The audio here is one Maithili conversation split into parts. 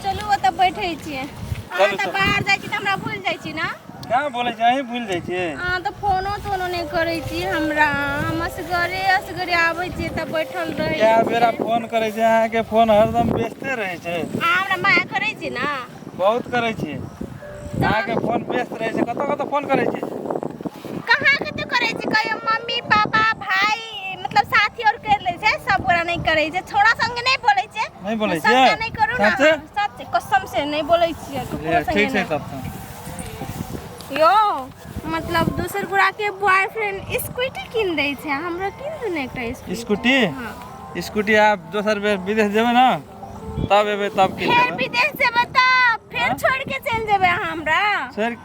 चलू ओतऽ बैठै छियै। अहाँ चलू, तऽ चलू। बाहर जाइ छी तऽ हमरा भूलि जाइ छी ने। कहाँ बोलै छी, अहीं भूलि जाइ छियै। अहाँ तऽ फोनो तोनो नहि करै छी हमरा। हम असगरे असगरे आबै छियै तऽ बैठल रहै कए बेरा छियै। फोन करै छै अहाँके, फोन हरदम व्यस्ते रहै छै। अहाँ हमरा माया करै छी ने? बहुत करै छी। अहाँके फोन व्यस्त रहै छै। कतऽ कतऽ फोन करै छी? कहाँ कतऽ करै छी? कहियो मम्मी पापा भाई मतलब साथी और कर लै छै, सब गोरा नहि करै छै। छोड़ा संगे नहि बोलै छै। नहि बोलै संगे छियै? नहि करू ने। सच्चे? सच कसम से नहि बोलै छियै ककरो ले, संगे। ठीक छै। नहि तब तऽ यो मतलब दोसर गोरा के बॉयफ्रेंड स्कूटी कीन दै छै, हमरा कीन दू ने एकटा स्कूटी। स्कूटी? हाँ। स्कूटी आब दोसर बेर विदेश जेबै ने तब एबै, तब कीन फेर देबै। विदेश जेबै तऽ फेर हाँ? छोड़ के चलि जेबै अहाँ हमरा? सर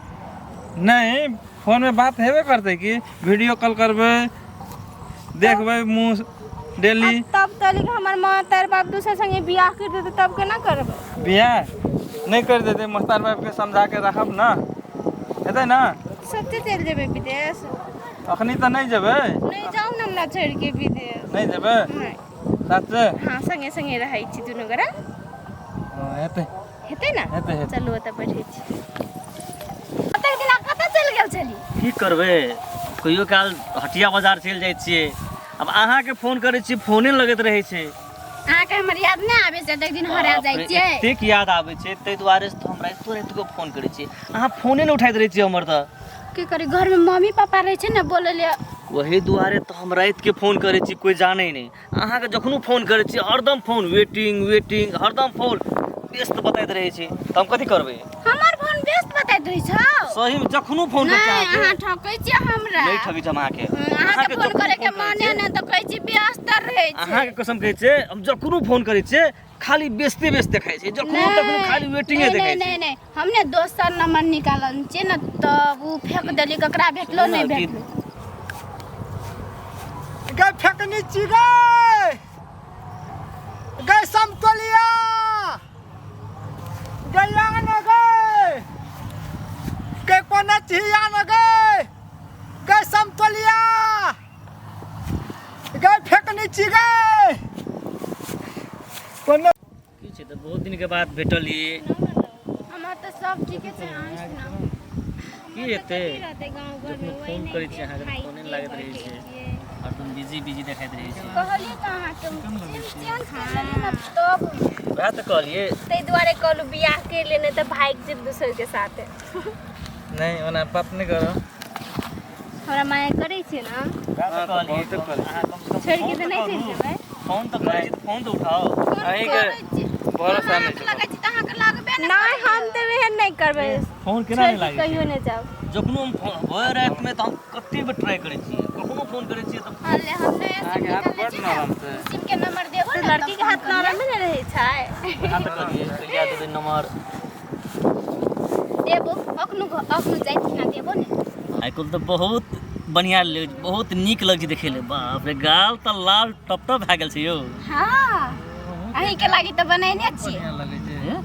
नहीं, फोन में बात हेबे करतै कि वीडियो कॉल करबै, देखबै मुँह डेली। आ तब तलिक हमर माँ तार बाप दोसर संगे बियाह कर देतै तब केना करबै? बियाह नहीं कर देतै, मस्तार बाप के समझा के रखब ना, हेतै ना। सच्चे चलि जेबै विदेश? अखनी तऽ नहीं जेबै। नहीं जाउ ने हमरा छोड़ के विदेश। नहीं जेबै? नहीं। सच्चे? हाँ, संगे संगे रहै छी दुनू गोरा। हाँ, हेतै। हेतै ने? हेतै, हेतै। चलू ओतऽ बैठै छी। कतेक दिना कतऽ चलि गेल छली? की करबै, कहियो काल हटिया बाजार चलि जाइ छियै। आब अहाँके फोन करै छियै, फोने लगैत रहै छै। अहाँके हमर याद नहि आबै छै? एतेक दिन हरा बाप जाइ रे, छियै। एतेक याद आबै छै ताहि दुआरे से तऽ हम रातिो राति कऽ फोन करै छियै। अहाँ फोने नहि उठाइत रहै छियै हमर तऽ। की करी, घरमे मम्मी पापा रहै छै ने बोलै ले। ओही दुआरे तऽ हम रातिके फोन करै छी, कोइ जानै नहि। अहाँके जखनो फोन करै छी हरदम फोन वेटिंग वेटिंग, हरदम फोन व्यस्त बताइत रहै छै, तऽ हम कथी करबै? हमर फोन व्यस्त बताइत रहै छौ? सहीमे जखनो फोन करै छी नहि अहाँके। अहाँ ठकै छियै हमरा। नहि ठकै छी हम अहाँके। अहाँके अहाँके फोन जखनो करे के फोन करै मने छियै, ने तऽ कहै छी व्यस्त रहै छै। अहाँके कसम कहै छियै, हम जखनो फोन करै छियै खाली व्यस्ते व्यस्त देखाइ छै। जखनो तखनो खाली वेटिंगे नहि देखाइ नहि छै। नहि नहि, हम ने दोसर नंबर निकालल छियै ने तब ओ फेंक देली, ककरा भेटलो नहि सुनू ने कि भेटलो। गै फेकनी छी गै, गै समतोलिया गै, आन गै, गै कोना छी आन गै, गै समतोलिया गै, फेकनी छी गै कोना। की छै तऽ बहुत दिनके बाद भेटल ई। हमर तऽ सब ठीके छै, अहाँ सुनाउ। की हेतै, रहतै गाँव घर जखनो में फोन वही करै छियै अहाँके खाइ फोने छियै, लागैत रहै बैठै छै। छियै। हरदम बिजी बिजी देखाइत रहै छै। कहलियै तऽ अहाँके सिम चेंज कर लेलियै ने तब। वएह तऽ कहलियै। ताहि दुआरे कहलहुँ बियाह कर ले, नहि तऽ भागि जेब दोसर के साथे। नहीं, ओना बात नहीं करो। हमरा माया करै छियै ने? वएह तऽ हँ, तऽ कहलियै। बहुते कहलियै। अहाँ कमसँ कम छोड़ि के फोन तऽ तऽ नहि चलि करू। जेबै। फोन तऽ करै छी तऽ फोन तऽ उठाउ। अहींके भरोसा नहि छै। लगै छै तऽ अहाँके लगबे ने। नहि, हम तऽ एहन नहि करबै। फोन केना नहि छोड़ि के लागै कहियो छै? नहि जायब। जखनो हम फोन भरि रातिमे तऽ हम कते बेर ट्राई करै छियै, कखनो फोन करै छियै तऽ। अरे हम नया सिम अहाँके हाथ निकालने बड छी ने, नरम छै। सिम के नंबर देबो ने। लड़की के हाथ नरमे ने रहै छै। वएह तऽ कहलियै, कहिया देबै नंबर? देबो अखनो, अखनो जाइत ना देबो ने। आइ काल्हि तऽ बहुत बढ़िआँ, बहुत नीक लगै छै देखै लए। बाप रे, गाल तऽ लाल टप टप भए गेल छै यौ। हाँ, अहीं के लागी तऽ बनेने छी। बढ़िया लगै छै। हे?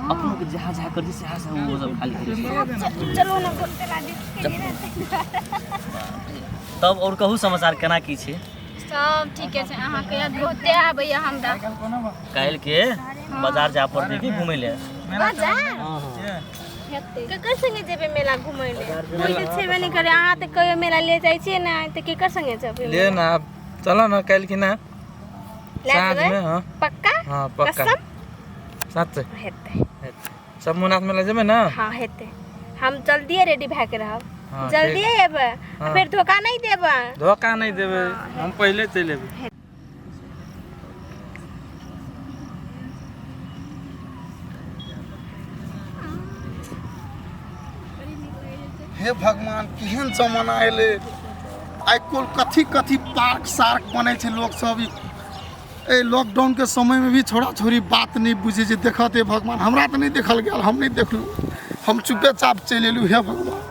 अपनो के जहाँ जहाँ करै छै सएह सएह ओ सब खाली करै छै। चलू ने घूमते लागी। तब और कहू, समाचार केना की छै? सब ठीके छै। अहाँके याद बहुते आबैया हमरा। काल्हि के बाजार जाय पड़तै की घुमै लए? बाजार? हँ हँ। केकर संगे जेबै मेला घुमै ले? कोइ तऽ छेबे नहि करे। अहाँ तऽ कहियो मेला ले जाइ छियै ने, तऽ केकर संगे जेबै? ले ना, आब चलो ना काल्हि की ना लए साँझ जेबै? में। हाँ। पक्का? हाँ, पक्का। कसम? साँचे। हेतै। हेतै। शंभुनाथ मेला जेबै ना? हाँ, हेतै। हम जल्दिए रेडी भए के रहब। हाँ, जल्दिए एबै। हाँ। फेर धोखा नहि देबै। धोखा नहि देबै, हम पहिले चलि एबै। हे भगवान, केहन जमाना एलै! आइ काल्हि कथी कथी पार्क सार्क बनै छै। लोक सब ई एहि लॉकडाउनके समयमे भी छोड़ा छोड़ी बात नहि बुझै छै। देखत हे भगवान, हमरा तऽ नहि देखल गेल, हम नहि देखलहुँ, हम चुपेचाप चलि एलहुँ। हे भगवान!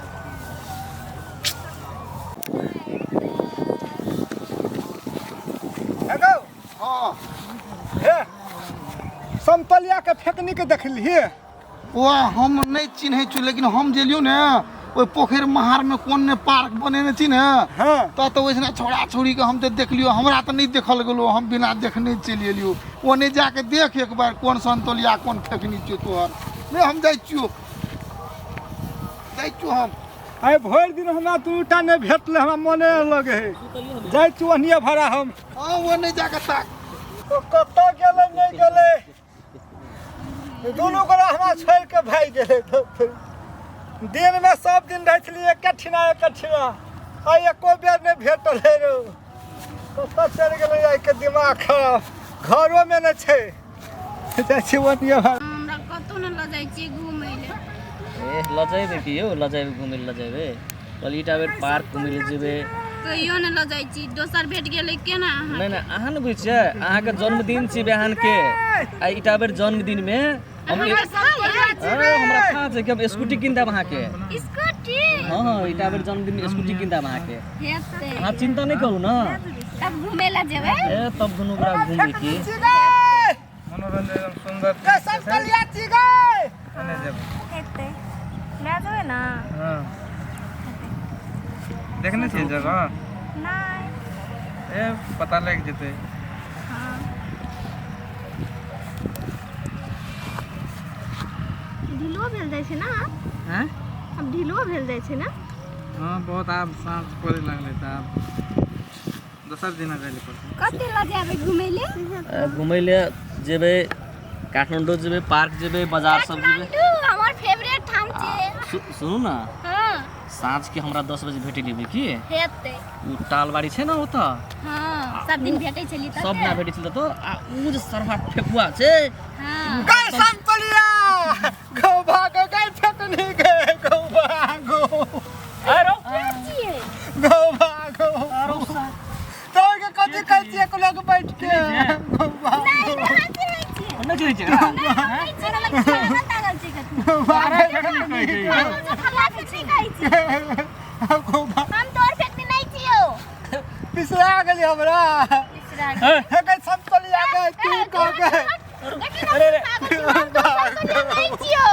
हे गौ। हँ। हे, समतलिया के फेकनी के देखलिही? ओ हम नहि चिन्है छी, लेकिन हम जे लियौ ने ओहि पोखरि महारमे कोन ने पार्क बनेने छी ने। हँ। तऽ ओहिना छोड़ा छोड़ीके हम तऽ देखलियो, हमरा तऽ नहि देखल गेलो, हम बिना देखने चलि एलियो। ओने जाके देख एक बार कोन संतोलिया कोन फेकनी छियो तोहर। नहि, हम जाइ छियो, जाइ छियो हम। आइ भरि दिन हमरा दूटा नहि भेटलै, हमरा मने नहि लगै है। जाइ छी ओहनिये भाड़ा हम। हँ, ओने जाके ताक। ओ कतऽ गेलै नहि गेलै, दुनू गोरा हमरा छोड़ि कऽ भागि गेलै। दिनमे सब दिन रहै छलियै एके ठिना एके ठिना, आइ एको बेर नहि भेटल है रौ। कतऽ चलि गेलै? आइके दिमाग खराब, घरोमे नहि छै। जाइ छी ओनिये भाड़ा। हमरा कतहु नहि लऽ जाइ छियै घुमै लए। ए, लऽ जेबै कि यौ, लऽ जेबै घुमै लए, लऽ जेबै। कहली ईटा बेर पार्क घुमै लए जेबै। कहियो नहि लऽ जाइ छी, दोसर भेट गेलै केना अहाँ? नहि नहि, अहाँ ने बुझै छियै, अहाँके जन्मदिन छी बिहानके। आ ईटा बेर जन्मदिनमे हम हमरा हमरा थाह छै कि हम स्कूटी कीन देब अहाँके। स्कूटी? हँ हँ, ईटा बेर जन्मदिनमे स्कूटी कीन देब अहाँके। हेतै। अहाँ चिन्ता नहि करू ने। तब घुमै लए जेबै। ए, तब दुनू गोरा घुमबै की। मनोरंजन एकदम सुन्दर। समतलिया छी गै। ओने जेबै। हेतै, लए जेबै ने? हँ, देखने छियै जगह? नहि। ए, पता लागि जेतै। हँ, ढिलो भेल जाइ छै ने। हँ। आब ढिलो भेल जाइ छै ने। हँ, बहुत आब साँझ पड़े लगलै तऽ आब दोसर दिना जाइ लए पड़तै। कते लऽ जेबै घुमै लए? घुमै लए जेबै, काठमाण्डू जेबै, पार्क जेबै, बाजार सब जेबै। काठमाण्डू हमर फेवरेट ठाम छै। सुनू ने। हँ। साँझके हमरा 10 बजे भेट लेबै की? हेतै। ओ टालबाड़ी छै ने ओतऽ। हँ, सब दिन भेटै छलियै। सब दिना भेटै छलै तऽ आ उ जे सरवा फेकुआ छै। हँ। गै समतलिया, गौ भागो गै, फेकनी गै, गौ भागो। अरे। छियै। गौ भागो। तोर के कथी कहै छियै लोग बैठ के? गौ भागो। नहि, कहाँ चिन्है छियै? नहि चिन्है छियै? नहि चिन्है छियै, नहि पागल छै कथी। गौ भागो। पागल छै, फल्ला फेकनी कहै छियै। गौ भागो। हम तोर फेकनी नहि छियौ। पिसरा गेली हमरा। बिसरा। हे गै समतलिया गै, तू कह गै। देखी ने, पागल छै, हम तोर समतोलिया नहि छियौ।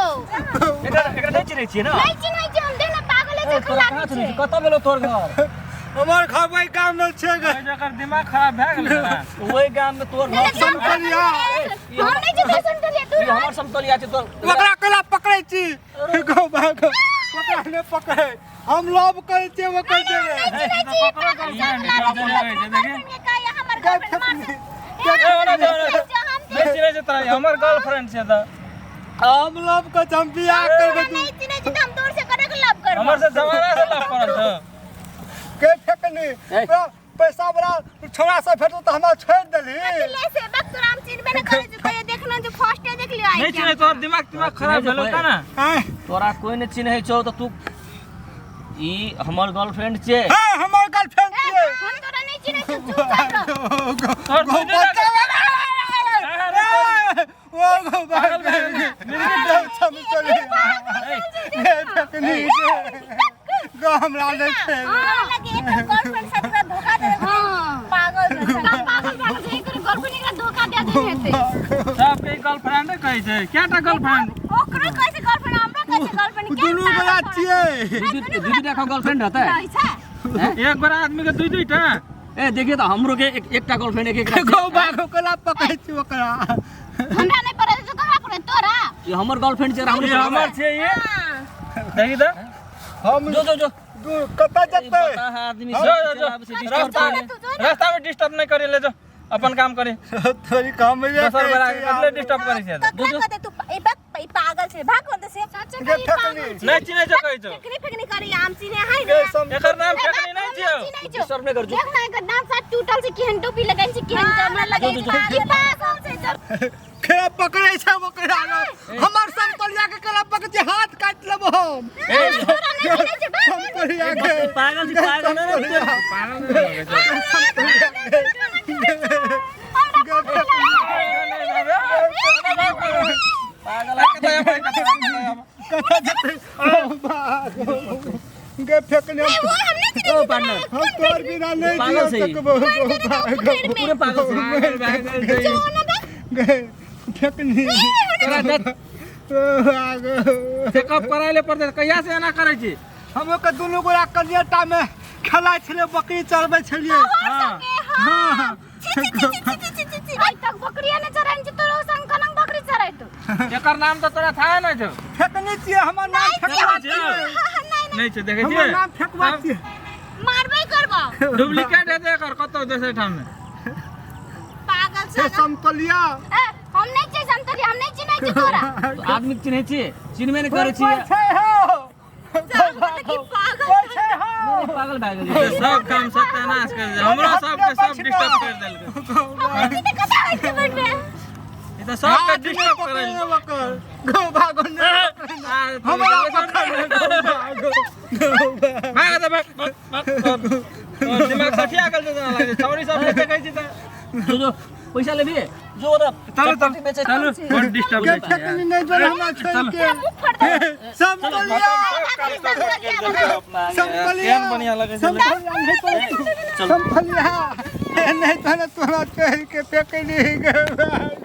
एकरा एकरा नहि चिन्है छियै ने? नहि चिन्है छियै हम, देख ने, पागल छै। तोरा खल्ला कहाँ चिन्है छै। छियै? कतऽ भेलौ तोर घर? हमर घर ओहि गाम मे छै गै। जकर दिमाग खराब भए गेलै ने। ओहि गाम मे तोर घर? समतलिया। हम नहि छियै समतोलिया, तू ई हमर समतोलिया छै तोर। ओकरा केला पकड़ै छी? गौ भागो। ओकरा नहि पकड़ै, हम लव करै छियै ओकर जगह। नहि चिन्है छी, पागल छै, खल्ला छै, गर्लफ्रेंड के कहैया हमर गर्लफ्रेंड मार। ए, ओना जो, ओना जो। नहि चिन्है छै तोरा, हमर गर्लफ्रेंड छै तऽ। हम लव करै छी, हम बियाह करबै। नहि चिन्है छी तऽ हम तोर से करे के लव करबो? हमर से जमाना से लव करल छौ। के फेकनी, पैसा वाला छोड़ा सब भेटल तऽ हमरा छोड़ि देलही। ले से बक, तोरा हम चिन्हबे न करै छी। कहियो देखना जे फर्स्ट देख लियो आइ। नहि चिन्है, तोहर दिमाग तिमाग खराब भेलौ का ना? आँय? तोरा कोई नहि चिन्है छौ तऽ तू ई हमर गर्लफ्रेंड छै। हे, हमर गर्लफ्रेंड छियै। हम तोरा नहि चिन्है छी, चुपचाप रह। तोहर गौ दुनू बच्चा। ओ गौ पागल भए गेलै। फेकनी गौ, हमरा नहि छै। हमरा लगे एकर गर्लफ्रेंड साथ एकरा धोखा दे देलकै। पागल छै, पागल पागल छै, एकर गर्लफ्रेंड एकरा धोखा दे देने हेतै। सबके गर्लफ्रेंड कहै छै, केटा गर्लफ्रेंड? ओकरो कहै छै गर्लफ्रेंड, हमरो कहै छै गर्लफ्रेंड। दुनू गोरा छियै। दू दू टा गर्लफ्रेंड रहतै? रहै छै। एक बार आदमी के दुई दुई टा। ए, देखिए तऽ हमरो के एक एकटा गर्लफ्रेंड एक एक। गौ भागो, केला पकड़ै छी ओकरा? हमरा नहि पड़ै छै, ककरा पड़ै तोरा? ई हमर गर्लफ्रेंड छै, हमरो। ई हमर छै ये, देखी तऽ। हम जो जो जो। कतऽ जेतै? बता आदमी जो जो जो, रास्ता रास्ता में डिस्टर्ब नहीं करे ले, जो अपन काम करे। थोड़ी काम दोसर बड़ा के डिस्टर्ब करे छै। ककरा कहते तू? ई बक, ई पागल छै, भाग कोन से। गे फेकनी। नहीं चिन्है छौ कहै छौ। फेकनी फेकनी करी, आम चिन्हे है गे ने। सम एकर नाम फेकनी नहीं छियौ। डिस्टर्ब नहि कर, जो। देख ना, एकर दांत साथ टूटल छै, केहन टोपी लगल छै, केहन हमरा लगै छै ई पागल छै जब। के पकड़ै छै ओकरा? हमर समतलिया के केला पकड़ै छै? हाथ काटि लेबो हम। तोरा नहि चिन्है छै, भाग। समतलिया के। पागल छै, पागल नहि नहि। पागल नहीं लगै छै। हमरा पागल। कतऽ जेतै? गे फेकने। वो हम नहीं चिन्है ओ छी। पार्टनर। हम तोर बिना नहीं पागल जियो छै ई। सकबो। गौ पूरे पागल छै। पागल भए गेल छै। गे फेकनी। तोरा ओ आगो। चेकअप कराय ले पड़तै। कहिया से एना करै छी? हम के दुनू गोरा कनिएटा में खेलाइ छलियै, बकरी चरबै छलियै। हाँ। हाँ। छी छी छी छी छी छी छी छी। आइ तक बकरिया ने चराइन छी, तोरो संग कनंग बकरी चराइतो? एकर नाम तऽ तोरा था नहि छौ। फेकने छियै, हमर नाम फेकवा छियै। छियै। नहि छै, देखै हमर छियै। नाम फेकवा छियै। मारबे करबो। डुप्लीकेट हेतै एकर कतौ दोसर ठाम मे। पागल हे सन। समतोलिया। ए, हम नहीं छियै समतोली, हम नहीं चिन्है छी तोरा। तो आदमी के चिन्है छियै? चिन्हबे नहि करै कोइ छियै। छै हो? की पागल। कोइ छै हो? पागल भए गेलै। ई तऽ सब काम सत्यानाश कर देलकै, हमरो सबके सब डिस्टर्ब कर देलकै। हमर की तऽ कथा होइ छै बनबे। ई तऽ सबके डिस्टर्ब करै। ओकर गौ भागो ने, हमरा पकड़ ले, गौ भागो, गौ भागो। भाग तऽ भाग, भाग, भाग, तोर दिमाग सठिया गेल छै जेना लागै छै। छौरी सब नहि देखै छी तऽ। जो जो पैसा लेबी जो ओतऽ। चलू चटपटी बेचै। चलू, बड़ डिस्टर्ब के होइ छै यार। फेकनी नहि जोड़ हमरा छोड़ के। मुँह फोड़ दे। समतोलिया, समतोलिया। केहन बढ़िया लगै छै। समतोलिया नहीं तो, समतोलिया नहीं तो ना, तोरा छोड़ के फेकनी गौ भागो।